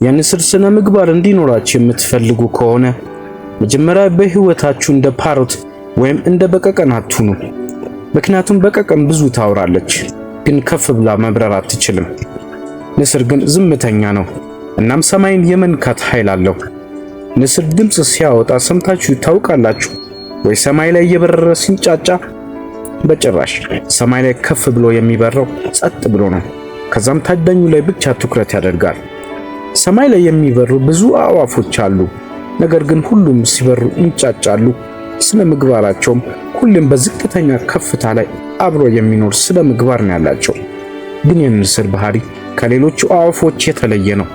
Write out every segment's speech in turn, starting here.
የንስር ስነ ምግባር እንዲኖራችሁ የምትፈልጉ ከሆነ መጀመሪያ በህይወታችሁ እንደ parrot ወይም እንደ በቀቀን አትሁኑ። ምክንያቱም በቀቀን ብዙ ታወራለች፣ ግን ከፍ ብላ መብረር አትችልም። ንስር ግን ዝምተኛ ነው፣ እናም ሰማይን የመንካት ኃይል አለው። ንስር ድምፅ ሲያወጣ ሰምታችሁ ታውቃላችሁ ወይ? ሰማይ ላይ እየበረረ ሲንጫጫ? በጭራሽ። ሰማይ ላይ ከፍ ብሎ የሚበረው ጸጥ ብሎ ነው። ከዛም ታዳኙ ላይ ብቻ ትኩረት ያደርጋል። ሰማይ ላይ የሚበሩ ብዙ አዕዋፎች አሉ። ነገር ግን ሁሉም ሲበሩ ይንጫጫሉ። ስነ ምግባራቸውም ሁሌም በዝቅተኛ ከፍታ ላይ አብሮ የሚኖር ስነ ምግባር ነው ያላቸው። ግን የንስር ባህሪ ከሌሎቹ አዕዋፎች የተለየ ነው።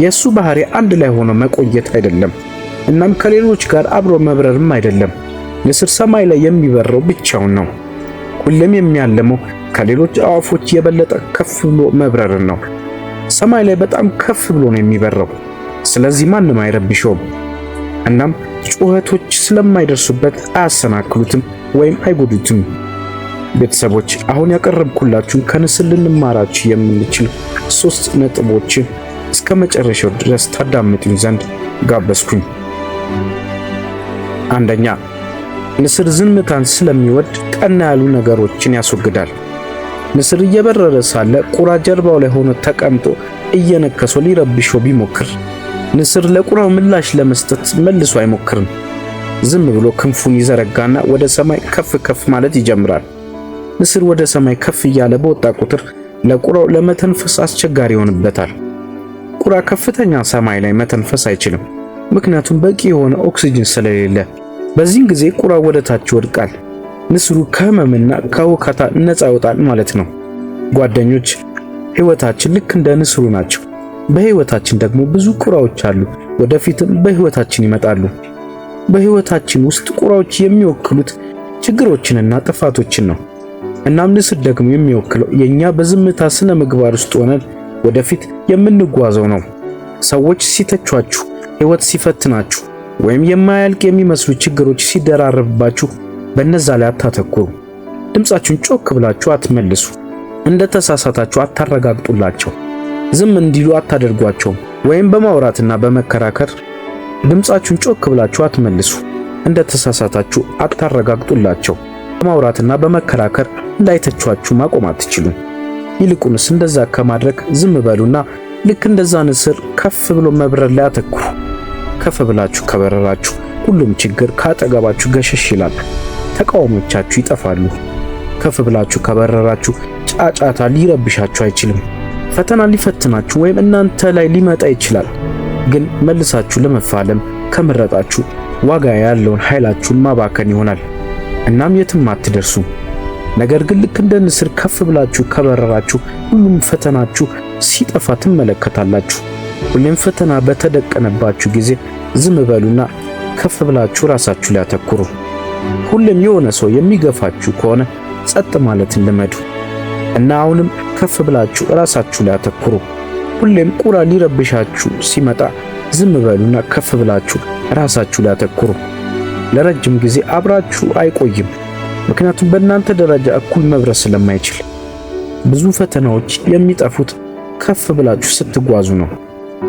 የእሱ ባህሪ አንድ ላይ ሆኖ መቆየት አይደለም፣ እናም ከሌሎች ጋር አብሮ መብረርም አይደለም። ንስር ሰማይ ላይ የሚበረው ብቻውን ነው። ሁሌም የሚያለመው ከሌሎች አዕዋፎች የበለጠ ከፍ ብሎ መብረርን ነው። ሰማይ ላይ በጣም ከፍ ብሎ ነው የሚበረው። ስለዚህ ማንም አይረብሸውም። እናም ጩኸቶች ስለማይደርሱበት አያሰናክሉትም ወይም አይጎዱትም። ቤተሰቦች፣ አሁን ያቀረብኩላችሁን ከንስር ልንማራችሁ የምንችል ሶስት ነጥቦችን እስከ መጨረሻው ድረስ ታዳምጡኝ ዘንድ ጋበዝኩኝ። አንደኛ፣ ንስር ዝምታን ስለሚወድ ቀና ያሉ ነገሮችን ያስወግዳል። ንስር እየበረረ ሳለ ቁራ ጀርባው ላይ ሆኖ ተቀምጦ እየነከሰው ሊረብሸው ቢሞክር ንስር ለቁራው ምላሽ ለመስጠት መልሶ አይሞክርም። ዝም ብሎ ክንፉን ይዘረጋና ወደ ሰማይ ከፍ ከፍ ማለት ይጀምራል። ንስር ወደ ሰማይ ከፍ እያለ በወጣ ቁጥር ለቁራው ለመተንፈስ አስቸጋሪ ይሆንበታል። ቁራ ከፍተኛ ሰማይ ላይ መተንፈስ አይችልም፣ ምክንያቱም በቂ የሆነ ኦክሲጅን ስለሌለ። በዚህን ጊዜ ቁራው ወደ ታች ይወድቃል። ንስሩ ከህመምና ከውካታ ነፃ ይወጣል ማለት ነው። ጓደኞች፣ ህይወታችን ልክ እንደ ንስሩ ናቸው። በህይወታችን ደግሞ ብዙ ቁራዎች አሉ፣ ወደፊትም በህይወታችን ይመጣሉ። በህይወታችን ውስጥ ቁራዎች የሚወክሉት ችግሮችንና ጥፋቶችን ነው። እናም ንስር ደግሞ የሚወክለው የኛ በዝምታ ስነ ምግባር ውስጥ ሆነን ወደፊት የምንጓዘው ነው። ሰዎች ሲተቿችሁ፣ ህይወት ሲፈትናችሁ፣ ወይም የማያልቅ የሚመስሉ ችግሮች ሲደራረብባችሁ በነዛ ላይ አታተኩሩ። ድምፃችሁን ጮክ ብላችሁ አትመልሱ። እንደ ተሳሳታችሁ አታረጋግጡላቸው። ዝም እንዲሉ አታደርጓቸውም። ወይም በማውራትና በመከራከር ድምፃችሁን ጮክ ብላችሁ አትመልሱ። እንደ ተሳሳታችሁ አታረጋግጡላቸው። በማውራትና በመከራከር እንዳይተቿችሁ ማቆም አትችሉም። ይልቁንስ እንደዛ ከማድረግ ዝም በሉና ልክ እንደዛ ንስር ከፍ ብሎ መብረር ላይ አተኩሩ። ከፍ ብላችሁ ከበረራችሁ ሁሉም ችግር ካጠገባችሁ ገሸሽ ይላል። ተቃውሞቻችሁ ይጠፋሉ። ከፍ ብላችሁ ከበረራችሁ ጫጫታ ሊረብሻችሁ አይችልም። ፈተና ሊፈትናችሁ ወይም እናንተ ላይ ሊመጣ ይችላል። ግን መልሳችሁ ለመፋለም ከመረጣችሁ ዋጋ ያለውን ኃይላችሁን ማባከን ይሆናል። እናም የትም አትደርሱም። ነገር ግን ልክ እንደ ንስር ከፍ ብላችሁ ከበረራችሁ ሁሉም ፈተናችሁ ሲጠፋ ትመለከታላችሁ። ሁሌም ፈተና በተደቀነባችሁ ጊዜ ዝም በሉና ከፍ ብላችሁ ራሳችሁ ላይ አተኩሩ። ሁሌም የሆነ ሰው የሚገፋችሁ ከሆነ ጸጥ ማለትን ልመዱ እና አሁንም ከፍ ብላችሁ ራሳችሁ ላይ አተኩሩ። ሁሌም ቁራ ሊረብሻችሁ ሲመጣ ዝም በሉና ከፍ ብላችሁ ራሳችሁ ላይ አተኩሩ። ለረጅም ጊዜ አብራችሁ አይቆይም፣ ምክንያቱም በእናንተ ደረጃ እኩል መብረር ስለማይችል። ብዙ ፈተናዎች የሚጠፉት ከፍ ብላችሁ ስትጓዙ ነው።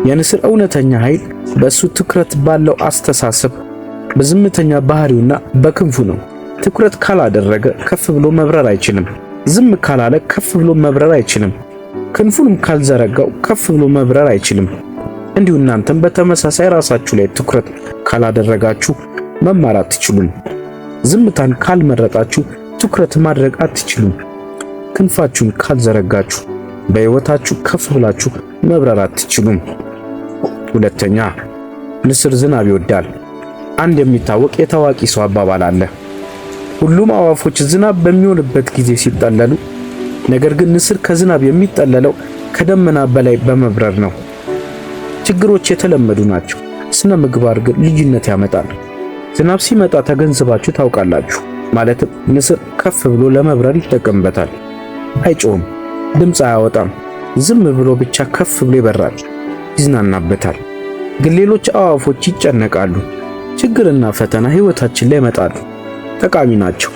የንስር እውነተኛ ኃይል በእሱ ትኩረት ባለው አስተሳሰብ፣ በዝምተኛ ባህሪውና በክንፉ ነው። ትኩረት ካላደረገ ከፍ ብሎ መብረር አይችልም። ዝም ካላለ ከፍ ብሎ መብረር አይችልም። ክንፉንም ካልዘረጋው ከፍ ብሎ መብረር አይችልም። እንዲሁ እናንተም በተመሳሳይ ራሳችሁ ላይ ትኩረት ካላደረጋችሁ መማር አትችሉም። ዝምታን ካልመረጣችሁ ትኩረት ማድረግ አትችሉም። ክንፋችሁን ካልዘረጋችሁ በሕይወታችሁ ከፍ ብላችሁ መብረር አትችሉም። ሁለተኛ፣ ንስር ዝናብ ይወዳል። አንድ የሚታወቅ የታዋቂ ሰው አባባል አለ። ሁሉም አዕዋፎች ዝናብ በሚሆንበት ጊዜ ሲጠለሉ፣ ነገር ግን ንስር ከዝናብ የሚጠለለው ከደመና በላይ በመብረር ነው። ችግሮች የተለመዱ ናቸው። ስነ ምግባር ግን ልዩነት ያመጣል። ዝናብ ሲመጣ ተገንዝባችሁ ታውቃላችሁ። ማለትም ንስር ከፍ ብሎ ለመብረር ይጠቀምበታል። አይጮህም፣ ድምፅ አያወጣም። ዝም ብሎ ብቻ ከፍ ብሎ ይበራል፣ ይዝናናበታል። ግን ሌሎች አዕዋፎች ይጨነቃሉ። ችግርና ፈተና ሕይወታችን ላይ ይመጣሉ፣ ጠቃሚ ናቸው።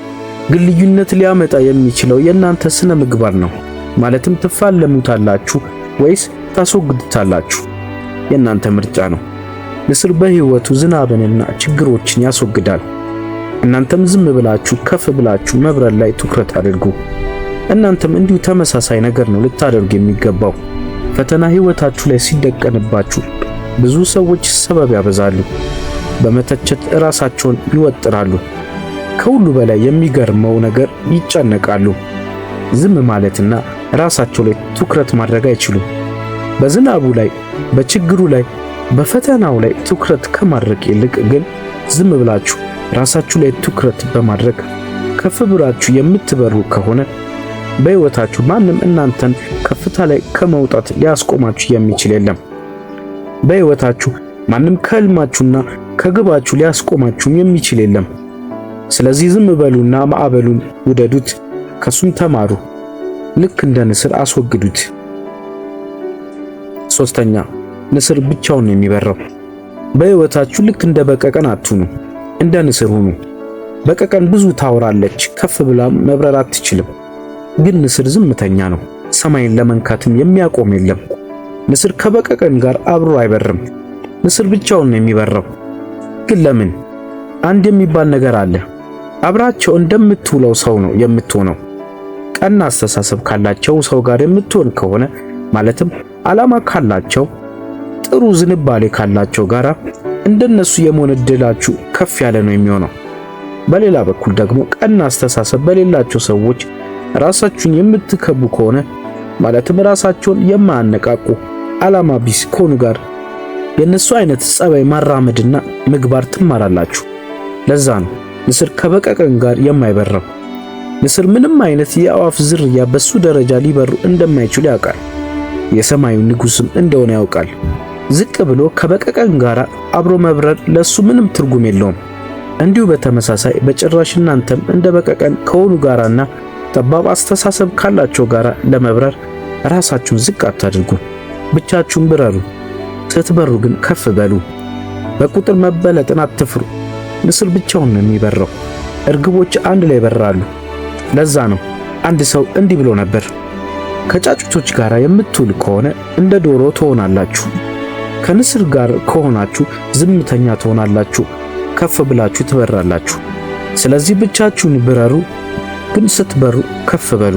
ግን ልዩነት ሊያመጣ የሚችለው የእናንተ ስነ ምግባር ነው። ማለትም ትፋለሙታላችሁ ወይስ ታስወግዱታላችሁ? የእናንተ ምርጫ ነው። ንስር በሕይወቱ ዝናብንና ችግሮችን ያስወግዳል። እናንተም ዝም ብላችሁ ከፍ ብላችሁ መብረር ላይ ትኩረት አድርጉ። እናንተም እንዲሁ ተመሳሳይ ነገር ነው ልታደርጉ የሚገባው። ፈተና ሕይወታችሁ ላይ ሲደቀንባችሁ ብዙ ሰዎች ሰበብ ያበዛሉ፣ በመተቸት ራሳቸውን ይወጥራሉ። ከሁሉ በላይ የሚገርመው ነገር ይጨነቃሉ። ዝም ማለትና ራሳቸው ላይ ትኩረት ማድረግ አይችሉም። በዝናቡ ላይ፣ በችግሩ ላይ፣ በፈተናው ላይ ትኩረት ከማድረግ ይልቅ ግን ዝም ብላችሁ ራሳችሁ ላይ ትኩረት በማድረግ ከፍ ብላችሁ የምትበሩ ከሆነ በሕይወታችሁ ማንም እናንተን ከፍታ ላይ ከመውጣት ሊያስቆማችሁ የሚችል የለም። በሕይወታችሁ ማንም ከህልማችሁና ከግባችሁ ሊያስቆማችሁም የሚችል የለም። ስለዚህ ዝም በሉና ማዕበሉን ውደዱት፣ ከሱም ተማሩ። ልክ እንደ ንስር አስወግዱት። ሶስተኛ፣ ንስር ብቻውን ነው የሚበረው። በሕይወታችሁ ልክ እንደ በቀቀን አትሁኑ፣ እንደ ንስር ሁኑ። በቀቀን ብዙ ታወራለች፣ ከፍ ብላ መብረር አትችልም። ግን ንስር ዝምተኛ ነው፣ ሰማይን ለመንካትም የሚያቆም የለም። ንስር ከበቀቀን ጋር አብሮ አይበርም። ንስር ብቻውን ነው የሚበረው። ግን ለምን? አንድ የሚባል ነገር አለ። አብራቸው እንደምትውለው ሰው ነው የምትሆነው። ቀና አስተሳሰብ ካላቸው ሰው ጋር የምትሆን ከሆነ፣ ማለትም ዓላማ ካላቸው፣ ጥሩ ዝንባሌ ካላቸው ጋር እንደነሱ የመሆን እድላችሁ ከፍ ያለ ነው የሚሆነው። በሌላ በኩል ደግሞ ቀና አስተሳሰብ በሌላቸው ሰዎች ራሳችሁን የምትከቡ ከሆነ፣ ማለትም ራሳቸውን የማያነቃቁ ዓላማ ቢስ ከሆኑ ጋር የነሱ አይነት ጸባይ ማራመድና ምግባር ትማራላችሁ። ለዛ ነው ንስር ከበቀቀን ጋር የማይበረው። ንስር ምንም አይነት የአዕዋፍ ዝርያ በሱ ደረጃ ሊበሩ እንደማይችሉ ያውቃል። የሰማዩ ንጉስም እንደሆነ ያውቃል። ዝቅ ብሎ ከበቀቀን ጋር አብሮ መብረር ለሱ ምንም ትርጉም የለውም። እንዲሁ በተመሳሳይ በጭራሽ እናንተም እንደ በቀቀን ከሆኑ ጋራና ጠባብ አስተሳሰብ ካላቸው ጋራ ለመብረር ራሳችሁን ዝቅ አታድርጉ። ብቻችሁን ብረሩ። ስትበሩ ግን ከፍ በሉ። በቁጥር መበለጥን አትፍሩ። ንስር ብቻውን ነው የሚበረው። እርግቦች አንድ ላይ ይበራሉ። ለዛ ነው አንድ ሰው እንዲህ ብሎ ነበር፣ ከጫጩቶች ጋር የምትውል ከሆነ እንደ ዶሮ ትሆናላችሁ። ከንስር ጋር ከሆናችሁ ዝምተኛ ትሆናላችሁ፣ ከፍ ብላችሁ ትበራላችሁ። ስለዚህ ብቻችሁን ብረሩ፣ ግን ስትበሩ ከፍ በሉ።